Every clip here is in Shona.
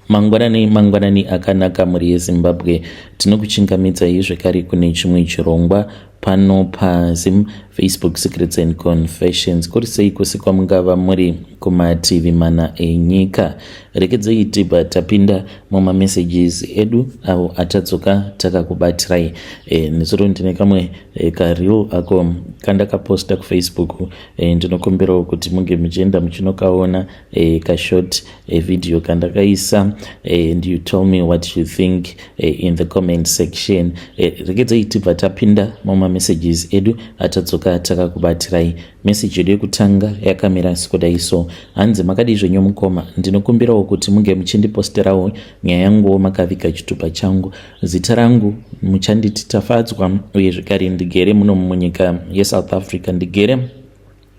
Mangwanani mangwanani akanaka mhuri yeZimbabwe. Tinokuchingamidzai zvekare kune chimwe chirongwa pano paZim Facebook Secrets and Confessions. Kuri sei kwose kwamungava muri kumativi mana enyika. Rekedzei tibva tapinda mumamessages edu avo atadzoka takakubatirai. E, nezuro ndine kamwe e, kareel ako kandakaposta kuFacebook. E, ndinokumbirawo kuti munge muchienda muchinokaona e, kashort e, video kandakaisa and you tell me what you think in the comment section. Regedzei tibva tapinda mumamessages edu atadzoka takakubatirai. Message yedu yekutanga yakamira sekudai so. Hanzi, "Makadii zvenyu mukoma? Ndinokumbirawo kuti munge muchindiposterawo nyaya yanguwo makaviga chitupa changu. Zita rangu muchanditi Tafadzwa, uye zvekare ndigere muno munyika yeSouth Africa. Ndigere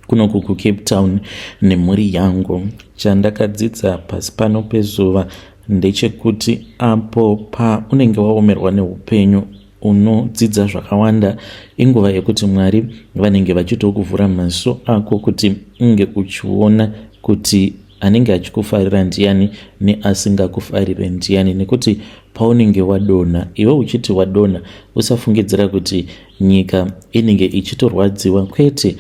kunoku kuCape Town nemhuri yangu. Chandakadzidza pasi pano pezuva ndechekuti apo paunenge waomerwa neupenyu, unodzidza zvakawanda. Inguva yekuti Mwari vanenge vachitokuvhura maso ako kuti unge uchiona kuti anenge achikufarira ndiani neasingakufarire ndiani, nekuti paunenge wadonha, iwe uchiti wadonha, usafungidzira kuti nyika inenge ichitorwadziwa. Kwete,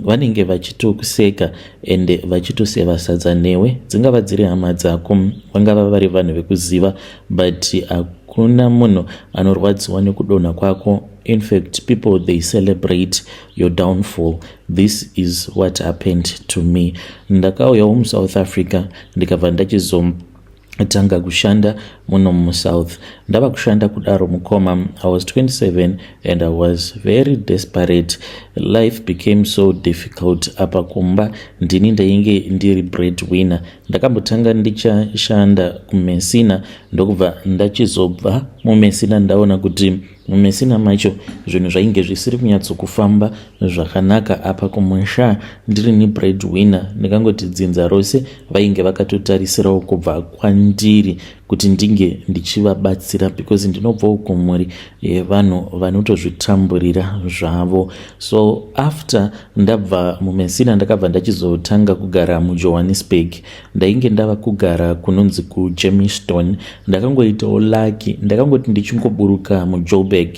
vanenge vachitokuseka ende vachitoseva sadza newe, dzingava dziri hama dzako, vangava vari vanhu vekuziva, but hakuna munhu anorwadziwa nekudonha kwako. In fact, people, they celebrate your downfall. This is what happened to me. Ndakauyawo muSouth Africa, ndikabva ndachizotanga kushanda muno muSouth. Ndava kushanda kudaro mukoma, I was 27 and I was very desperate. Life became so difficult. Apa kumba ndini ndainge ndiri bread winner. Ndakambotanga ndichashanda kuMessina, ndokubva ndachizobva muMessina ndaona kuti muMessina macho zvinhu zvainge zvisiri kunyatsokufamba zvakanaka. Apa kumusha ndiri nebread winner, ndingangoti dzinza rose vainge vakatotarisirawo kubva kwandiri kuti ndinge ndichivabatsira, because ndinobvawo kumhuri yevanhu vanotozvitamburira zvavo. So after ndabva muMessina, ndakabva ndachizotanga kugara muJohannesburg. Ndainge ndava kugara kunonzi kuGermiston. Ndakangoitawo lucky, ndakangoti ndichingoburuka muJoburg,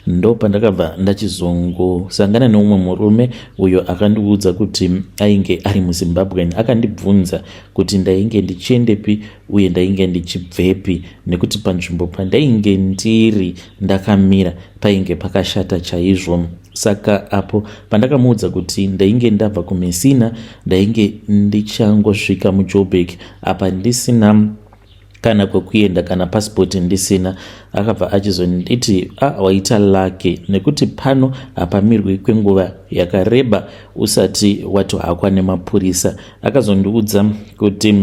ndo pandakabva ndachizongosangana neumwe murume uyo akandiudza kuti ainge ari muZimbabwean. Akandibvunza kuti ndainge ndichiendepi uye ndainge ndichibvepi, nekuti panzvimbo pandainge ndiri ndakamira painge pakashata chaizvo. Saka apo pandakamuudza kuti ndainge ndabva kuMessina, ndainge ndichangosvika muJoburg, apa ndisina kana kwekuenda, kana pasipoti ndisina, akabva achizonditi, "A ah, waita lucky, nekuti pano hapamirwi kwenguva yakareba usati watohakwa nemapurisa." Akazondiudza kuti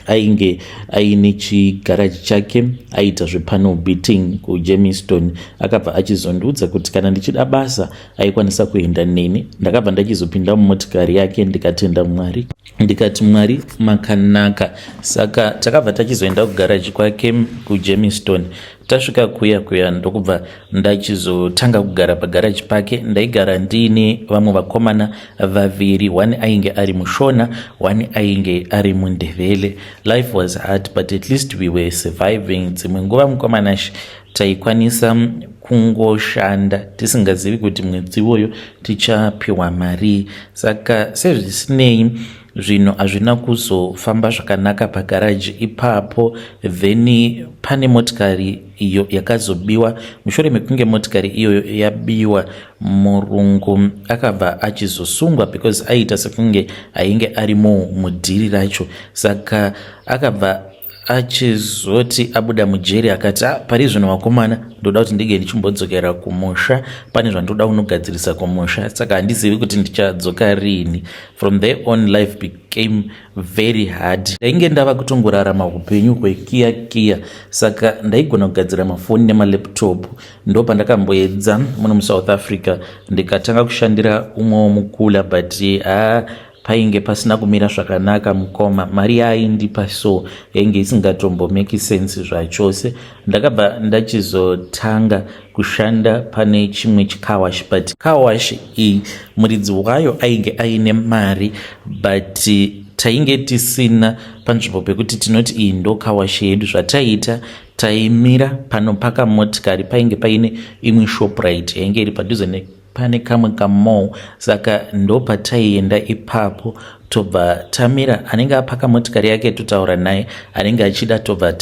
ainge aine chigaraji chake, aiita zvepanel beating kuGermiston. Akabva achizondiudza kuti kana ndichida basa aikwanisa kuenda neni. Ndakabva ndachizopinda mumotikari yake, ndikatenda Mwari, ndikati, "Mwari makanaka." Saka takabva tachizoenda kugaraji kwake kuGermiston. Tasvika kuya kuya, ndokubva ndachizotanga kugara pagaraji pake. Ndaigara ndiine vamwe vakomana vaviri, one ainge ari muShona, one ainge ari muNdevele. Life was hard, but at least we were surviving. Dzimwe nguva mukomanashi taikwanisa kungoshanda tisingazivi kuti mwedzi iwoyo tichapiwa mari. Saka sezvisinei, zvinhu hazvina kuzofamba zvakanaka pagaraji ipapo. Then pane motikari iyo yakazobiwa. Mushure mekunge motikari iyoyo yabiwa, murungu akabva achizosungwa, because aiita sekunge ainge arimo mudhiri racho. Saka akabva achizoti abuda mujeri, akati, "Ah, pari zvino vakomana, ndoda kuti ndinge ndichimbodzokera kumusha. Pane zvandoda kunogadzirisa kumusha, saka handizivi kuti ndichadzoka rini." From there on, life became very hard. Ndainge ndava kutongorarama upenyu hwekiya kiya. Saka ndaigona kugadzira mafoni nemalaptop. Ndo pandakamboedza muno muSouth Africa, ndikatanga kushandira umwewo mukula, but ha, painge pasina kumira zvakanaka mukoma. Mari yaaindipa so yainge isingatombomeki sense zvachose. Ndakabva ndachizotanga kushanda pane chimwe chicar wash, but car wash iyi muridzi wayo ainge aine mari, but Tainge tisina panzvimbo pekuti tinoti iyi ndo car wash yedu. Zvataiita, taimira panopaka motikari. Painge paine imwe Shoprite yainge iri padhuze, pane kamwe kamall, saka ndopataienda ipapo, tobva tamira. Anenge apaka motikari yake totaura naye, anenge achida tobva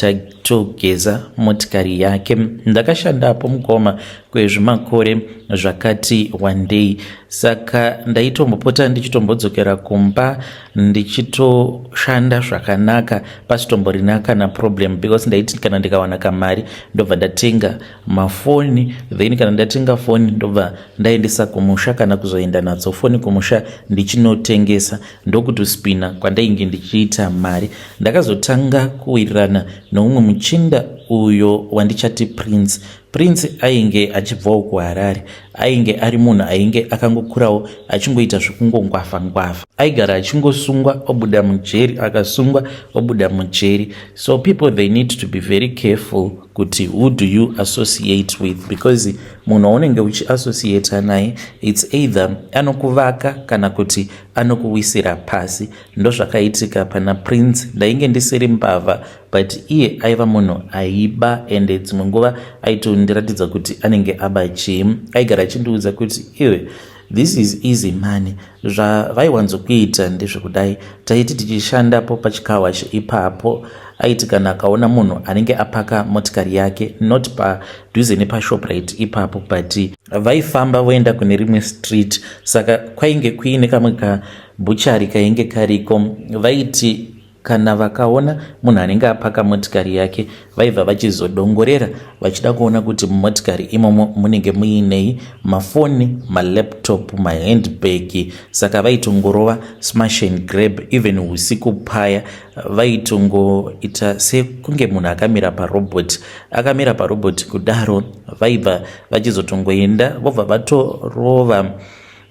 togeza motikari yake. Ndakashandapo, mukoma, kwezvimakore zvakati wandei, saka ndaitombopota ndichitombodzokera kumba ndichitoshanda zvakanaka, pasitomborina kana problem, because ndaiti kana ndikawana kamari ndobva ndatenga mafoni, then kana ndatenga foni ndobva ndaendesa kumusha kana kuzoenda nadzo foni kumusha ndichinotengesa. Ndokutospina kwandainge ndichiita mari. Ndakazotanga kuwirirana noumwe muchinda uyo wandichati Prince. Prince ainge achibvawo kuHarare. Ainge ari munhu ainge akangokurawo achingoita zvekungongwafa ngwafa. Aigara achingosungwa, obuda mujeri, akasungwa, obuda mujeri. So people, they need to be very careful kuti who do you associate with, because munhu waunenge uchiassociata naye, it's either anokuvaka kana kuti anokuwisira pasi. Ndozvakaitika pana Prince. Ndainge ndisiri mbavha, but iye aiva munhu aiba, ende dzimwe nguva aitondiratidza kuti anenge aba chii. Aigara achindiudza kuti, "Iwe, this is easy money." Zvavaiwanzokuita ndezvekudai: taiti tichishandapo pachicar wash ipapo, aiti kana akaona munhu anenge apaka motikari yake not padhuze nepaShoprite ipapo, but vaifamba voenda kune rimwe street, saka kwainge kuine kamwe kabutchery kainge kariko. Vaiti kana vakaona munhu anenge apaka motikari yake, vaibva vachizodongorera vachida kuona kuti mumotikari imomo munenge muinei: mafoni, malaptop, mahandbag. Saka vaitongorova smash and grab. Even usiku paya vaitongoita sekunge munhu akamira parobot, akamira parobot kudaro. Vaibva vachizotongoenda, vobva vatorova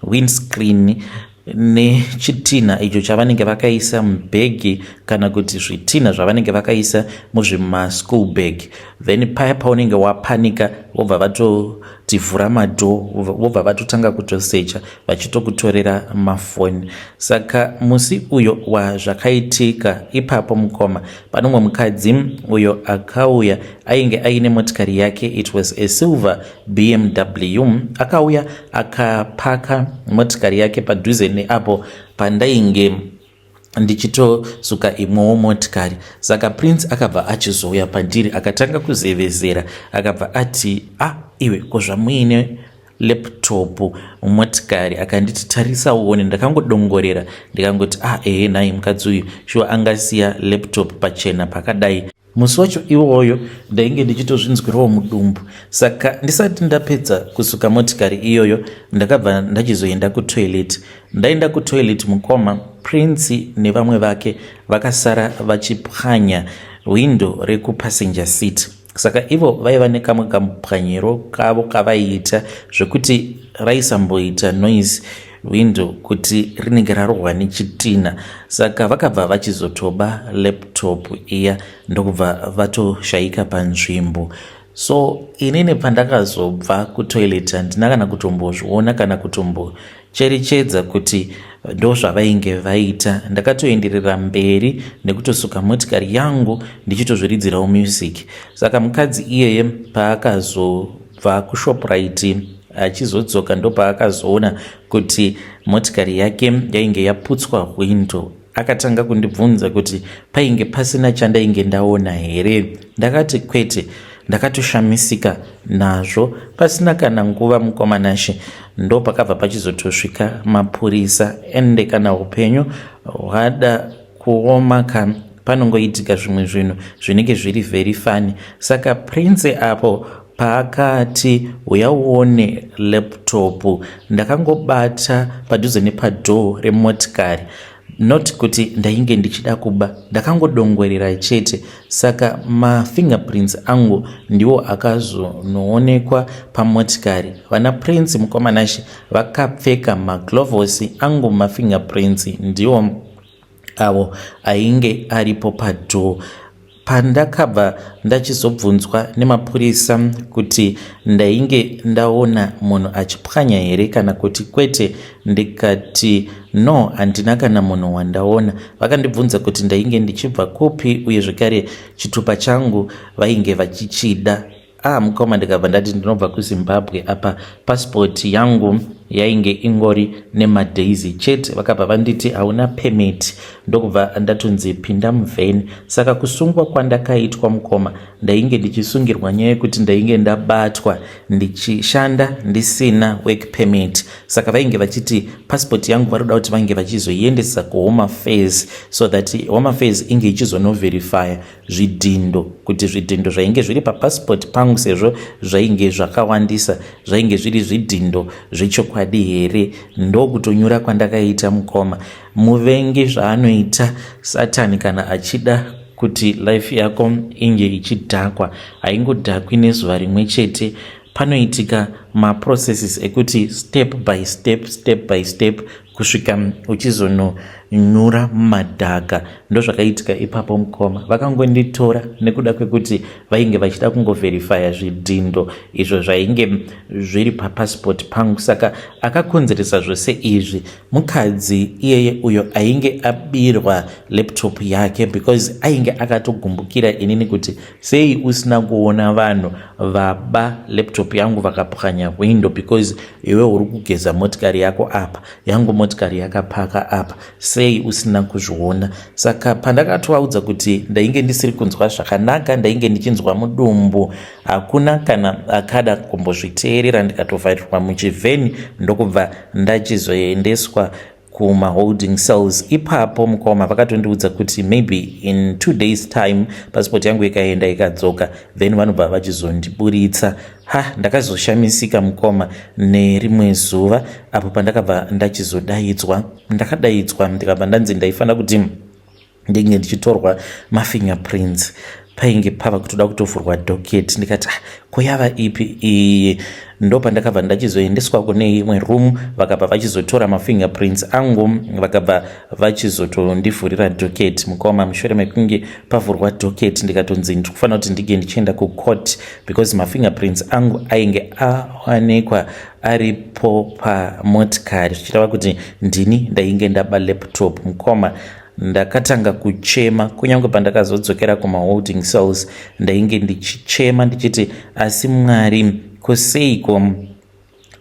windscreen nechitinha icho chavanenge vakaisa mubhegi kana kuti zvitinha zvavanenge vakaisa muzvimaschool bag. Then paya paunenge wapanika, vobva vatotivhura madoor, vobva vatotanga kutosecha vachitokutorera mafoni. Saka musi uyo wazvakaitika ipapo, mukoma, pane umwe mukadzi uyo akauya, ainge aine motikari yake. It was a silver BMW. Akauya akapaka motikari yake padhuze neapo pandainge ndichitosuka imwewo motikari. Saka Prince akabva achizouya pandiri, akatanga kuzevezera, akabva ati, "A ah, iwe, ko zvamuine laptop mumotikari?" Akanditi, "Tarisa uone." Ndakangodongorera, ndikangoti, "Ah, ehe, nhai, mukadzi uyu shuwa angasiya laptop pachena pakadai?" Musi wacho iwoyo ndainge ndichitozvinzwirawo mudumbu. Saka ndisati ndapedza kusuka motikari iyoyo, ndakabva ndachizoenda kutoilet. Ndaenda kutoilet, mukoma, Prince nevamwe vake vakasara vachipwanya hwindo rekupassenger seat. Saka ivo vaiva nekamwe kamupwanyiro kavo kavaiita zvekuti raisamboita noise window kuti rinenge rarohwa nechitina. Saka vakabva vachizotoba laptop iya, ndokubva vatoshayika panzvimbo. So inini pandakazobva kutoilet, handina kana kutombozviona kana kutombocherechedza kuti ndo zvavainge vaita. Ndakatoenderera mberi nekutosuka motikari yangu ndichitozviridzirawo music. Saka mukadzi iyeye paakazobva kuShoprite achizodzoka, ndopaakazoona kuti motikari yake yainge yaputswa hwindo. Akatanga kundibvunza kuti painge pasina chandainge ndaona here. Ndakati kwete, ndakatoshamisika nazvo. Pasina kana nguva, mukoma Nashe, ndo pakabva pachizotosvika mapurisa. Ende kana upenyu hwada kuoma ka, panongoitika zvimwe zvinhu zvinenge zviri very funny. Saka Prince apo paakati, "Uya uone laptop," ndakangobata padhuze nepadoor remotikari, not kuti ndainge ndichida kuba, ndakangodongorera chete. Saka mafingerprints angu ndiwo akazonoonekwa pamotikari. Vana Prince, mukoma Nashe, vakapfeka magloves angu, mafingerprints ndiwo avo ainge aripo padoor. Pandakabva ndachizobvunzwa nemapurisa kuti ndainge ndaona munhu achipwanya here kana kuti kwete, ndikati no, handina kana munhu wandaona. Vakandibvunza kuti ndainge ndichibva kupi uye zvekare chitupa changu vainge vachichida. Ah mukoma, ndikabva ndati ndinobva kuZimbabwe, apa passport yangu yainge ingori nemadays chete. Vakabva vanditi hauna permit, ndokubva ndatonzi pinda muvheni. Saka kusungwa kwandakaitwa mukoma, ndainge ndichisungirwa nyaya yekuti ndainge ndabatwa ndichishanda ndisina work permit. Saka vainge vachiti passport yangu vari kuda kuti vange vachizoiendesa kuHome Affairs, so that Home Affairs inge ichizonoverifya zvidhindo, kuti zvidhindo zvainge zviri papassport pangu, sezvo zvainge zvakawandisa, zvainge zviri zvidhindo zvechokwadi here. Ndokutonyura kwandakaita mukoma. Muvengi zvaanoita Satani kana achida kuti life yako inge ichidhakwa, haingodhakwi nezuva rimwe chete. Panoitika maprocesses ekuti step by step, step by step, kusvika uchizononyura mumadhaka. Ndozvakaitika ipapo mukoma. Vakangonditora nekuda kwekuti vainge vachida kungoverifya zvidhindo izvo zvainge zviri papassport pangu. Saka akakonzeresa zvose izvi mukadzi iyeye uyo ainge abirwa laptop yake, because ainge akatogumbukira inini kuti sei usina kuona vanhu vaba laptop yangu vakapwanya window, because iwe uri kugeza motikari yako apa, yangu motikari yakapaka apa, sei usina kuzviona? Saka pandakatovaudza kuti ndainge ndisiri kunzwa zvakanaka, ndainge ndichinzwa mudumbu, hakuna kana akada kumbozviteerera. Ndikatovharirwa muchivheni, ndokubva ndachizoendeswa kumaholding cells. Ipapo mukoma, vakatondiudza kuti maybe in 2 days time passport yangu ikaenda ikadzoka, then vanobva vachizondiburitsa. Ha, ndakazoshamisika mukoma nerimwe zuva apo pandakabva ndachizodaidzwa. Ndakadaidzwa, ndikabva ndanzi ndaifanira kuti ndinge ndichitorwa mafingerprints. Painge pava kutoda kutovhurwa docket. Ndikati, "Ah, ko yava ipi iyi?" Ndo pandakabva ndachizoendeswa kune imwe room. Vakabva vachizotora mafingerprints angu, vakabva vachizotondivhurira docket mukoma. Mushure mekunge pavhurwa docket, ndikatonzi ndiri kufanira kuti ndinge ndichienda kucourt because mafingerprints angu ainge awanikwa aripo pamotikari, zvichireva kuti ndini ndainge ndaba laptop. Mukoma, ndakatanga kuchema. Kunyange pandakazodzokera kumaholding cells, ndainge ndichichema ndichiti, "Asi Mwari, kuseiko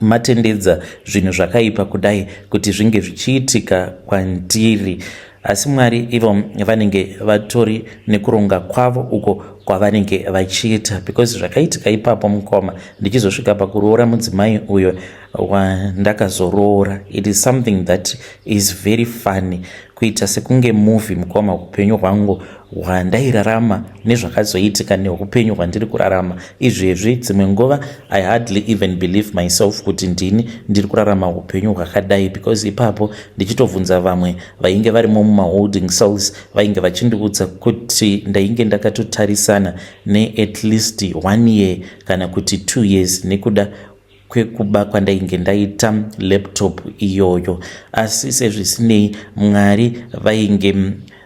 matendedza zvinhu zvakaipa kudai kuti zvinge zvichiitika kwandiri?" Asi Mwari ivo vanenge vatori nekuronga kwavo uko kwavanenge vachiita, because zvakaitika ipapo mukoma, ndichizosvika pakuroora mudzimai uyo wandakazoroora, it is something that is very funny, kuita sekunge movie mukoma. Upenyu hwangu hwandairarama nezvakazoitika neupenyu hwandiri kurarama izvezvi, dzimwe nguva I hardly even believe myself kuti ndini ndiri kurarama upenyu hwakadai, because ipapo ndichitobvunza vamwe vainge varimo mumaholding cells, vainge vachindiudza kuti ndainge ndakatotarisana neat least one year kana kuti 2 years nekuda kwekuba kwandainge ndaita laptop iyoyo. Asi sezvisinei, Mwari vainge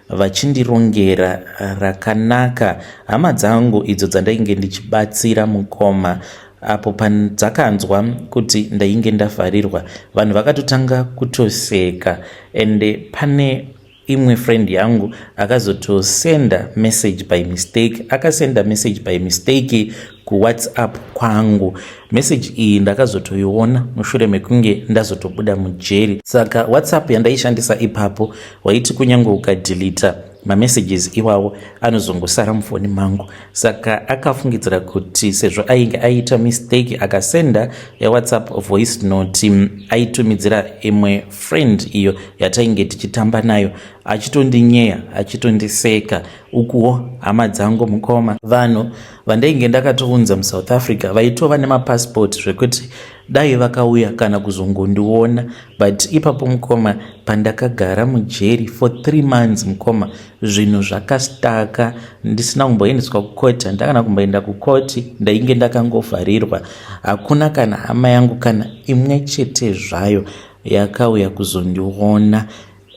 vachindirongera rakanaka. Hama dzangu idzo dzandainge ndichibatsira mukoma, apo padzakanzwa kuti ndainge ndavharirwa, vanhu vakatotanga kutoseka. Ende pane imwe friend yangu akazotosenda message by mistake, akasenda message by mistake kuWhatsApp kwangu. Message iyi ndakazotoiona mushure mekunge ndazotobuda mujeri. Saka WhatsApp yandaishandisa ipapo, waiti kunyange ukadeleta mamessages iwawo, anozongosara mufoni mangu. Saka akafungidzira kuti sezvo ainge aita mistake akasenda yeWhatsApp voice note, aitumidzira imwe friend iyo yatainge tichitamba nayo, achitondinyeya, achitondiseka. Ukuwo hama dzangu mukoma, vanhu vandainge ndakatounza muSouth Africa, vaitova nemapasipoti zvekuti dai vakauya kana kuzongondiona. But ipapo mukoma, pandakagara mujeri for 3 months mukoma, zvinhu zvakastaka, ndisina kumboendeswa kukoti, handakana kumboenda kukoti, ndainge ndakangovharirwa. Hakuna kana hama yangu kana imwe chete zvayo yakauya kuzondiona.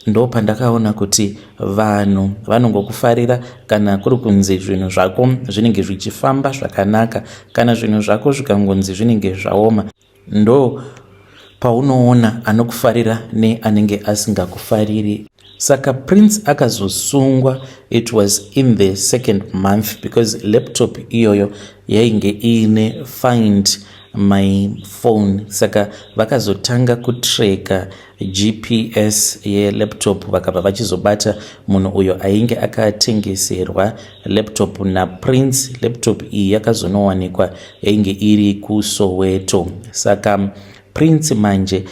Ndo pandakaona kuti vanhu vanongokufarira kana kuri kunzi zvinhu zvako zvinenge zvichifamba zvakanaka. Kana zvinhu zvako zvikangonzi zvinenge zvaoma, ndo paunoona anokufarira neanenge asingakufariri. Saka Prince akazosungwa, it was in the second month, because laptop iyoyo yainge iine Find My Phone. Saka vakazotanga kutracka GPS yelaptop, vakabva vachizobata munhu uyo ainge akatengeserwa laptop naPrince. Laptop iyi yakazonowanikwa yainge iri kuSoweto. Saka Prince manje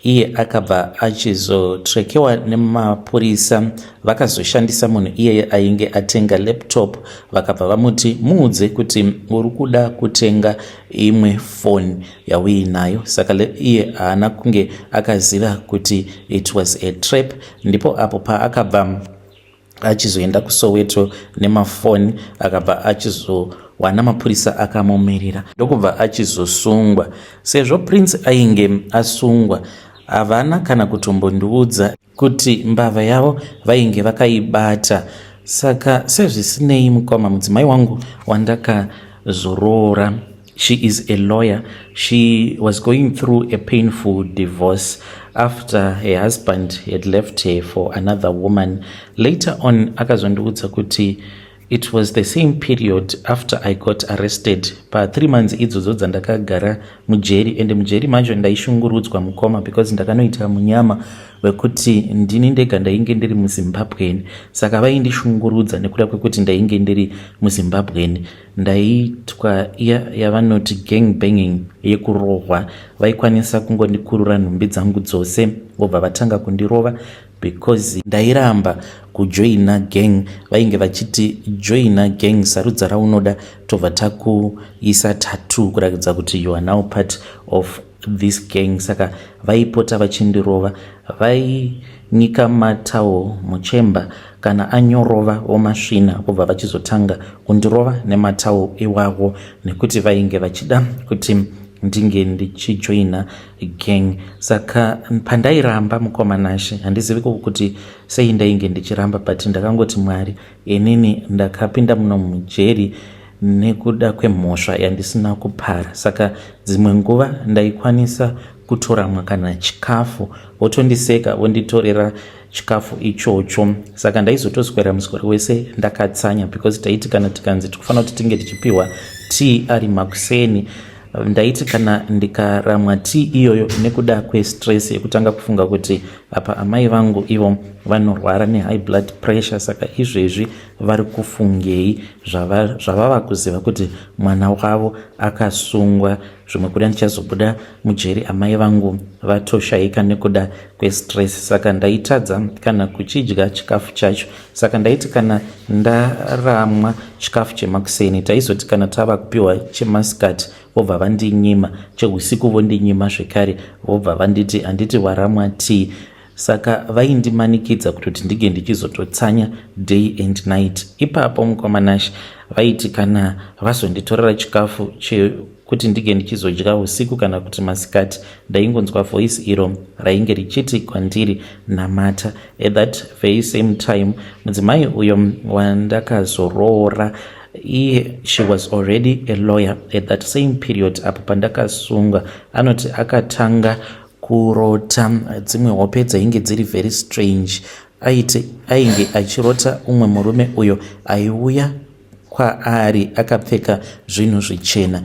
iye akabva achizotrackewa nemapurisa. Vakazoshandisa munhu iyeye ainge atenga laptop, vakabva vamuti, "Muudze kuti uri kuda kutenga imwe foni yauinayo." Saka iye haana kunge akaziva kuti it was a trap. Ndipo apo paakabva achizoenda kuSoweto nemafoni, akabva achizowana mapurisa akamumirira, ndokubva achizosungwa. Sezvo Prince ainge asungwa, havana kana kutombondiudza kuti mbavha yavo vainge vakaibata. Saka sezvisinei, mukoma, mudzimai wangu wandakazoroora, she is a lawyer. She was going through a painful divorce after her husband had left her for another woman. Later on akazondiudza kuti it was the same period after I got arrested, pa3 months idzodzo dzandakagara mujeri. Ende mujeri macho ndaishungurudzwa, mukoma, because ndakanoita munyama wekuti ndini ndega ndainge ndiri muZimbabweni. Saka vaindishungurudza nekuda kwekuti ndainge ndiri muZimbabweni. Ndaitwa iya yavanoti gang banging, yekurohwa. Vaikwanisa kungondikurura nhumbi dzangu dzose, vobva vatanga kundirova because ndairamba kujoina gang. Vainge vachiti, "Joina gang, sarudza raunoda, tobva takuisa tattoo kuratidza kuti you are now part of this gang." Saka vaipota vachindirova, vainyika matowel muchemba, kana anyorova vomasvina, vobva vachizotanga kundirova nematowel iwawo, nekuti vainge vachida kuti ndinge ndichijoina gang. Saka pandairamba, mukoma Nashe, handizivi kuti sei ndainge ndichiramba, but ndakangoti, "Mwari, inini ndakapinda muno mujeri nekuda kwemhosva yandisina kupara." Saka dzimwe nguva ndaikwanisa kutoramwa kana chikafu, votondiseka, vonditorera chikafu ichocho. Saka ndaizotoswera muswero wese ndakatsanya, because taiti kana tikanzi tikufanira kuti tinge tichipiwa tea ari makuseni, ndaiti kana ndikaramwa tea iyoyo nekuda kwestress yekutanga kufunga kuti apa amai vangu ivo vanorwara nehigh blood pressure, saka izvezvi vari kufungei zvavava kuziva kuti mwana wavo akasungwa? Zvimwe kuda ndichazobuda mujeri amai vangu vatoshayika nekuda kwestress. Saka ndaitadza kana kuchidya chikafu chacho. Saka ndaiti kana ndaramwa chikafu chemakuseni, taizoti kana tava kupiwa chemasikati, vobva vandinyima cheusiku, vondinyima zvekare, vobva vanditi, "Handiti waramwa tea?" Saka vaindimanikidza kutoti ndinge ndichizototsanya day and night ipapo. Mukoma Nashe, vaiti kana vazonditorera chikafu chekuti ndinge ndichizodya usiku kana kuti masikati, ndaingonzwa voice iro rainge richiti kwandiri, "Namata." At that very same time, mudzimai uyo wandakazoroora iye, she was already a lawyer at that same period apo pandakasungwa. Anoti akatanga kurota dzimwe hope dzainge dziri very strange. Aiti ainge achirota umwe murume uyo aiuya kwaari akapfeka zvinhu zvichena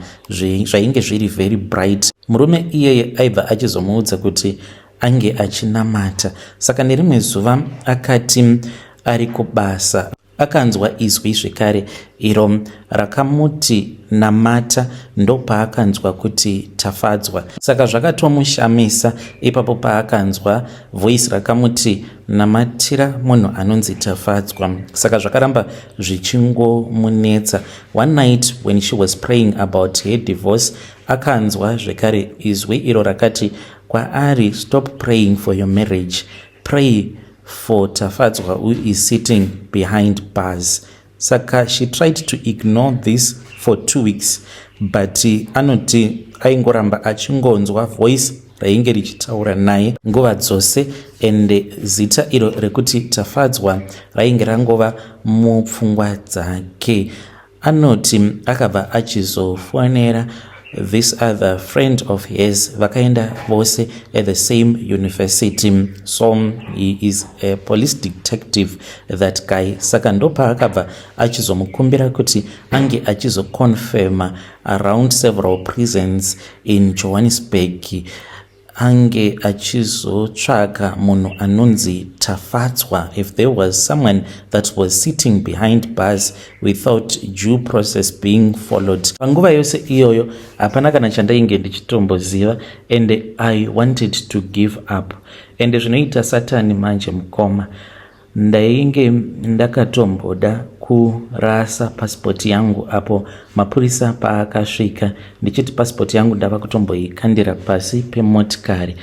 zvainge zviri very bright. Murume iyeye aibva achizomuudza kuti ange achinamata. Saka nerimwe zuva akati ari kubasa, akanzwa izwi zvekare iro rakamuti, "Namata." Ndopaakanzwa kuti Tafadzwa. Saka zvakatomushamisa ipapo paakanzwa voice rakamuti, "Namatira munhu anonzi Tafadzwa." Saka zvakaramba zvichingomunetsa. One night when she was praying about her divorce, akanzwa zvekare izwi iro rakati kwaari, "Stop praying for your marriage. Pray for Tafadzwa who is sitting behind bars." Saka she tried to ignore this for 2 weeks, but anoti aingoramba achingonzwa voice. rainge richitaura naye nguva dzose ende zita iro rekuti Tafadzwa rainge rangova mupfungwa dzake. Anoti akabva achizofonera this other friend of his, vakaenda vose at the same university, so he is a police detective, that guy. Saka ndopaakabva achizomukumbira kuti ange achizoconfirma around several prisons in Johannesburg, ange achizotsvaga munhu anonzi Tafadzwa, if there was someone that was sitting behind bars without due process being followed. Panguva yose iyoyo hapana kana chandainge ndichitomboziva and I wanted to give up. Ende zvinoita Satani manje, mukoma, ndainge ndakatomboda kurasa pasipoti yangu apo mapurisa paakasvika, ndichiti pasipoti yangu ndava kutomboikandira pasi pemotikari,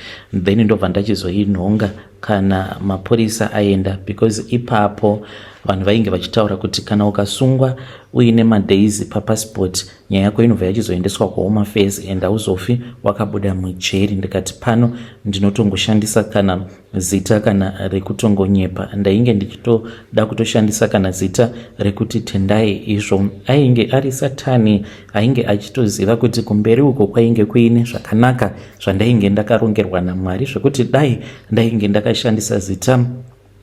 then ndobva ndachizoinhonga kana mapurisa aenda, because ipapo vanhu vainge vachitaura kuti kana ukasungwa uine madays papasipoti, nyaya yako inobva yachizoendeswa kuHome Affairs and hauzofi wakabuda mujeri. Ndikati pano ndinotongoshandisa kana zita kana rekutongonyepa. Ndainge ndichitoda kutoshandisa kana zita rekuti Tendai. Izvo ainge ari Satani ainge achitoziva kuti kumberi uko kwainge kuine zvakanaka zvandainge ndakarongerwa naMwari, zvekuti dai ndainge ndakashandisa zita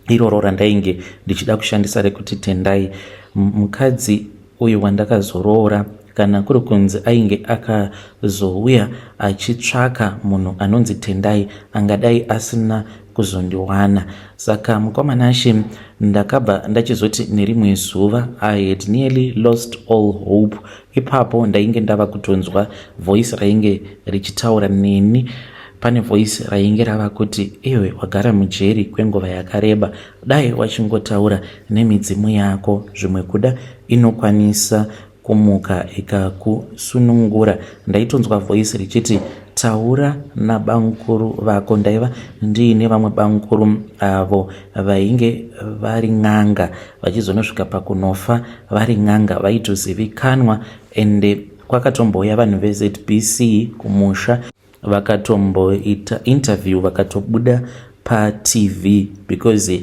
iroro randainge ndichida kushandisa rekuti Tendai, mukadzi uyu wandakazoroora, kana kuri kunzi ainge akazouya achitsvaka munhu anonzi Tendai, angadai asina kuzondiwana. Saka mukomanashe, ndakabva ndachizoti nerimwe zuva, I had nearly lost all hope. Ipapo ndainge ndava kutonzwa voice rainge richitaura neni. Pane voice rainge rava kuti, "Iwe wagara mujeri kwenguva yakareba, dai wachingotaura nemidzimu yako, zvimwe kuda inokwanisa kumuka ikakusunungura." Ndaitonzwa voice richiti, "Taura nabankuru vako." Ndaiva ndiine vamwe bankuru avo vainge vari n'anga, vachizonosvika pakunofa vari n'anga, vaitozivikanwa. Ende kwakatombouya vanhu veZBC kumusha, vakatomboita interview, vakatobuda paTV, because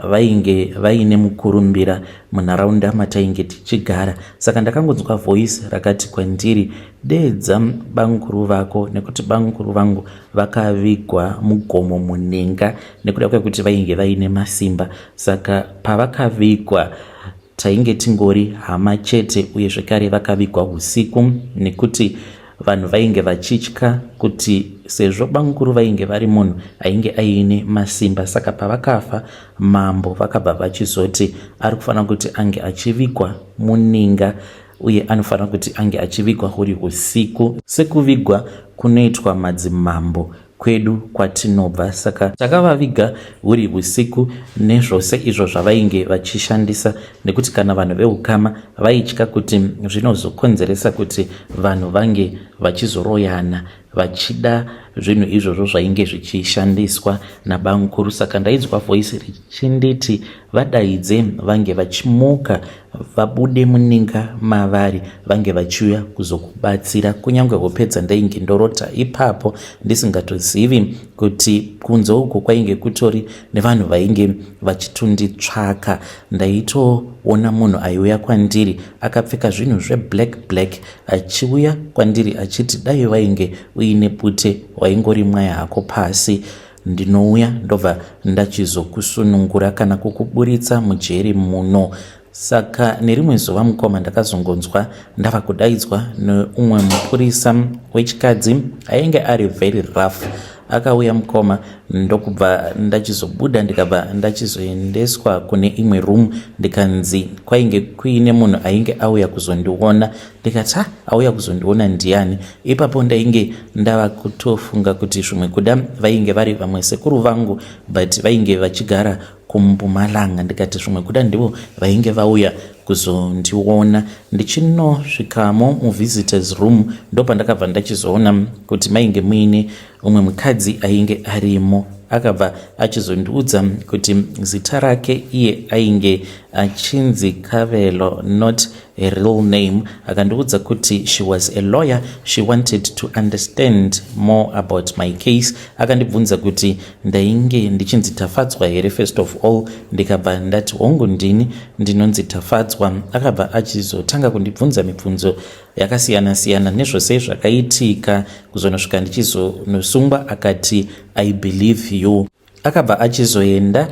vainge vaine mukurumbira munharaunda matainge tichigara. Saka ndakangonzwa voice rakati kwandiri, "Dedza bankuru vako," nekuti bankuru vangu vakavigwa mugomo munenga nekuda kwekuti vainge vaine masimba. Saka pavakavigwa tainge tingori hama chete, uye zvekare vakavigwa usiku nekuti vanhu vainge vachitya kuti sezvo bankuru vainge vari munhu ainge aine masimba, saka pavakafa mambo vakabva vachizoti ari kufanira kuti ange achivigwa muninga, uye anofanira kuti ange achivigwa huri usiku sekuvigwa kunoitwa madzimambo kwedu kwatinobva. Saka takavaviga huri usiku nezvose izvo zvavainge vachishandisa, nekuti kana vanhu veukama vaitya kuti zvinozokonzeresa kuti vanhu vange vachizoroyana vachida zvinhu izvozvo zvainge zvichishandiswa nabankuru. Saka ndainzwa voice richinditi vadaidze vange vachimuka, vabude muninga mavari, vange vachiuya kuzokubatsira. Kunyange hope dzandainge ndorota ipapo, ndisingatozivi kuti kunze uku kwainge kutori nevanhu vainge vachitonditsvaka. Ndaitoona munhu aiuya kwandiri akapfeka zvinhu zveblack black, achiuya kwandiri achiti, "Dai wainge uine bute, waingorimwa hako pasi. Ndinouya ndobva ndachizokusunungura kana kukuburitsa mujeri muno." Saka nerimwe zuva, mukoma, ndakazongonzwa ndava kudaidzwa neumwe mupurisa wechikadzi ainge ari very rough. Akauya, mukoma, ndokubva ndachizobuda, ndikabva ndachizoendeswa kune imwe room, ndikanzi kwainge kuine munhu ainge auya kuzondiona. Ndikati, "Ha, auya kuzondiona ndiani?" Ipapo ndainge ndava kutofunga kuti zvimwe kuda vainge vari vamwe sekuru vangu, but vainge vachigara kuMpumalanga. Ndikati zvimwe kuda ndivo vainge vauya kuzondiona. Ndichinosvikamo muvisitors room, ndopandakabva ndachizoona kuti mainge muine umwe mukadzi ainge arimo. Akabva achizondiudza kuti zita rake iye ainge achinzi Kavelo, not a real name. Akandiudza kuti she was a lawyer, she wanted to understand more about my case. Akandibvunza kuti ndainge ndichinzi Tafadzwa here first of all. Ndikabva ndati hongu, ndini ndinonzi Tafadzwa. Akabva achizotanga kundibvunza mibvunzo yakasiyana-siyana nezvose zvakaitika kuzonosvika ndichizonosungwa. Akati, "I believe you." Akabva achizoenda.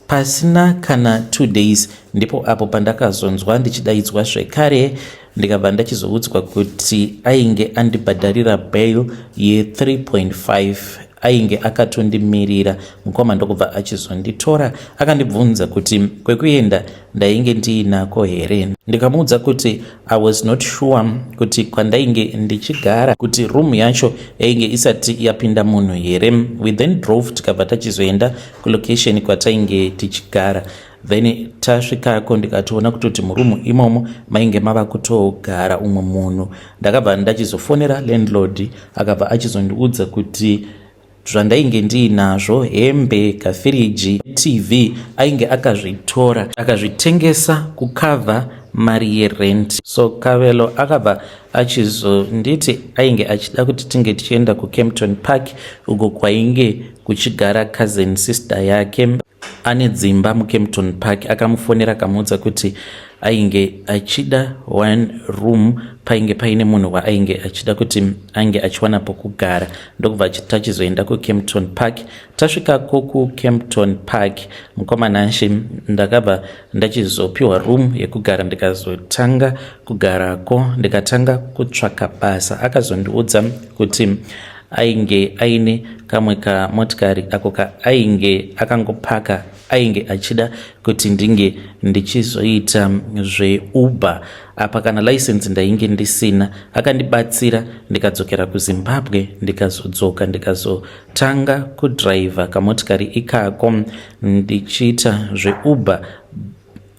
Pasina kana 2 days ndipo apo pandakazonzwa ndichidaidzwa zvekare. Ndikabva ndachizoudzwa kuti ainge andibhadharira bail ye3.5, ainge akatondimirira mukoma. Ndokubva achizonditora. Akandibvunza kuti kwekuenda ndainge ndiinako here. Ndikamuudza kuti I was not sure kuti kwandainge ndichigara, kuti room yacho yainge isati yapinda munhu here. We then drove, tikabva tachizoenda kulocation kwatainge tichigara. Then tasvikako, ndikatoona kutoti murumu imomo mainge mava kutogara umwe munhu. Ndakabva ndachizofonera landlord. Akabva achizondiudza kuti zvandainge ndiinazvo, hembe, kafiriji, TV, ainge akazvitora akazvitengesa kucover mari yerent. So Kavelo akabva achizonditi ainge achida kuti tinge tichienda kuKempton Park, uko kwainge kuchigara cousin sister yake ane dzimba muKempton Park. Akamufonera, akamuudza kuti ainge achida one room, painge paine munhu waainge achida kuti ange achiwana pokugara. Ndokubva tachizoenda kuKempton Park. Tasvikako kuKempton Park, mukomanashe, ndakabva ndachizopiwa room yekugara, ndikazotanga kugarako, ndikatanga kutsvaka basa. Akazondiudza kuti ainge aine kamwe kamotikari ako kaainge akangopaka, ainge achida kuti ndinge ndichizoita zveUber. Apa kana license ndainge ndisina. Akandibatsira, ndikadzokera kuZimbabwe, ndikazodzoka, ndikazotanga kudhiraivha kamotikari ikako ndichiita zveUber.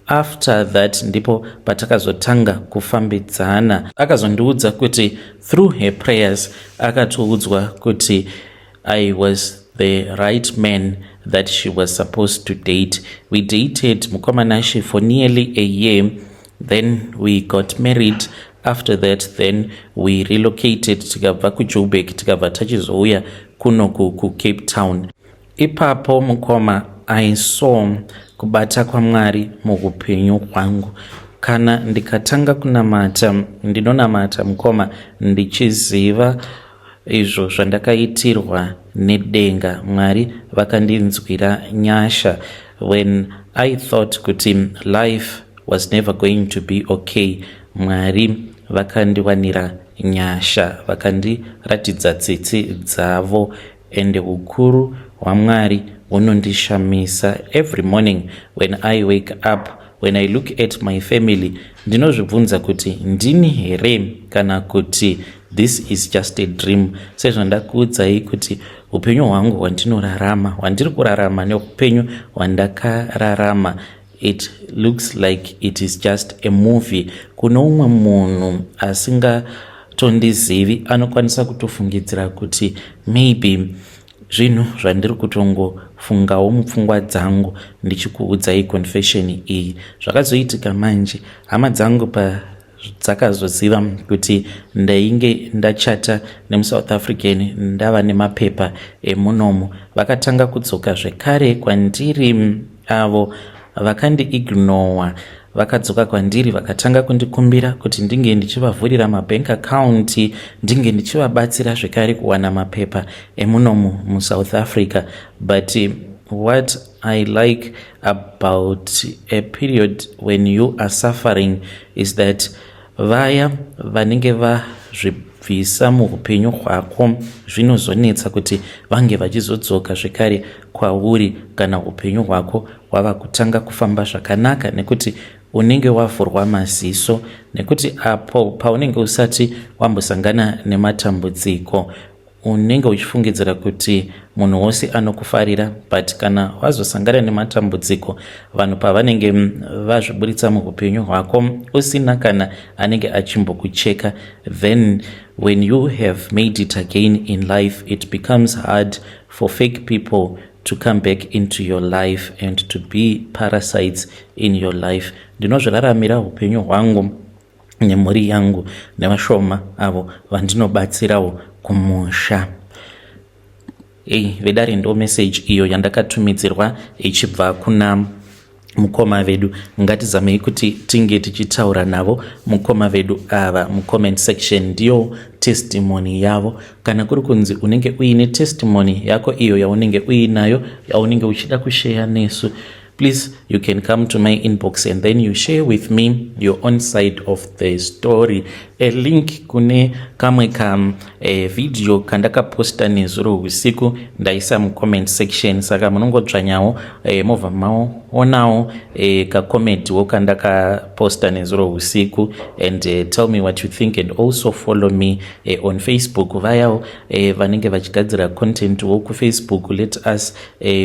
After that ndipo patakazotanga kufambidzana. Akazondiudza kuti through her prayers akatoudzwa kuti I was the right man that she was supposed to date. We dated, mukomanashe, for nearly a year. Then we got married. After that, then we relocated, tikabva kuJoburg, tikabva tachizouya kunoku kuCape Town. Ipapo, mukoma, I saw kubata kwaMwari muupenyu hwangu. Kana ndikatanga kunamata, ndinonamata, mukoma, ndichiziva izvo zvandakaitirwa nedenga. Mwari vakandinzwira nyasha. When I thought kuti life was never going to be okay, Mwari vakandiwanira nyasha, vakandiratidza tsitsi dzavo. Ende ukuru hwaMwari hunondishamisa. Every morning when I wake up, when I look at my family, ndinozvibvunza kuti ndini here kana kuti this is just a dream. Sezvandakuudzai kuti upenyu hwangu hwandinorarama, hwandiri kurarama, neupenyu hwandakararama, it looks like it is just a movie. Kuno umwe munhu asingatondizivi anokwanisa kutofungidzira kuti maybe zvinhu zvandiri kutongofungawo mupfungwa dzangu ndichikuudzai confession iyi. Zvakazoitika manje, hama dzangu padzakazoziva kuti ndainge ndachata nemuSouth African, ndava nemapepa emunomu, vakatanga kudzoka zvekare kwandiri. Avo vakandiignowa vakadzoka kwandiri, vakatanga kundikumbira kuti ndinge ndichivavhurira mabank account, ndinge ndichivabatsira zvekare kuwana mapepa emunomu muSouth Africa. But what I like about a period when you are suffering is that vaya vanenge vazvibvisa muupenyu hwako, zvinozonetsa kuti vange vachizodzoka zvekare kwauri kana upenyu hwako hwava kutanga kufamba zvakanaka, nekuti unenge wavhurwa maziso. Nekuti apo paunenge usati wambosangana nematambudziko, unenge uchifungidzira kuti munhu wose anokufarira. But kana wazosangana nematambudziko, vanhu pavanenge vazviburitsa muupenyu hwako, usina kana anenge achimbokucheka, then when you have made it again in life, it becomes hard for fake people to come back into your life and to be parasites in your life. Ndinozviraramira upenyu hwangu nemhuri yangu nevashoma avo vandinobatsirawo kumusha. Ei vedare, ndo message iyo yandakatumidzirwa ichibva kuna mukoma vedu. Ngatizamei kuti tinge tichitaura navo mukoma vedu ava mucomment section. Ndiyo testimony yavo. Kana kuri kunzi unenge uine testimony yako iyo yaunenge uinayo, yaunenge uchida kushare nesu, please, you can come to my inbox and then you share with me your own side of the story. A link kune kamwe ka video kandakaposta nezuro usiku ndaisa mucomment section, saka munongodzvanyawo movha maonawo kacomediwo kandakaposta nezuro usiku and tell me what you think and also follow me on Facebook. Vayawo vanenge vachigadzira content wo kuFacebook, let us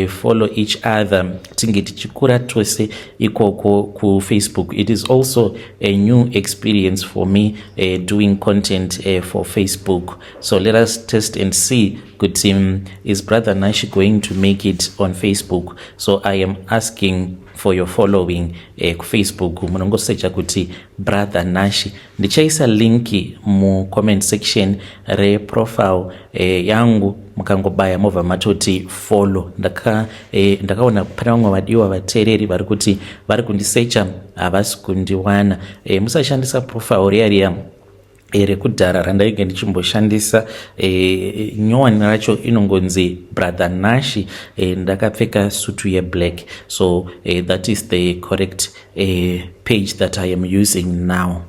follow each other, tinge tichikura tose ikoko kuFacebook. It is also a new experience for me doing content for Facebook, so let us test and see kuti is Brother Nash going to make it on Facebook? So I am asking for your following kuFacebook. Munongosecha kuti Brother Nash. Ndichaisa link mucomment section reprofile yangu. Mukangobaya mobva matoti follow. Ndakaona pane vamwe vadiwa vateereri vari kuti vari kundisecha, havasi kundiwana. Musashandisa profile riya riya rekudhara randainge ndichimboshandisa. Nyowani racho inongonzi Brother Nash, ndakapfeka sutu yeblack. So that is the correct page that I am using now.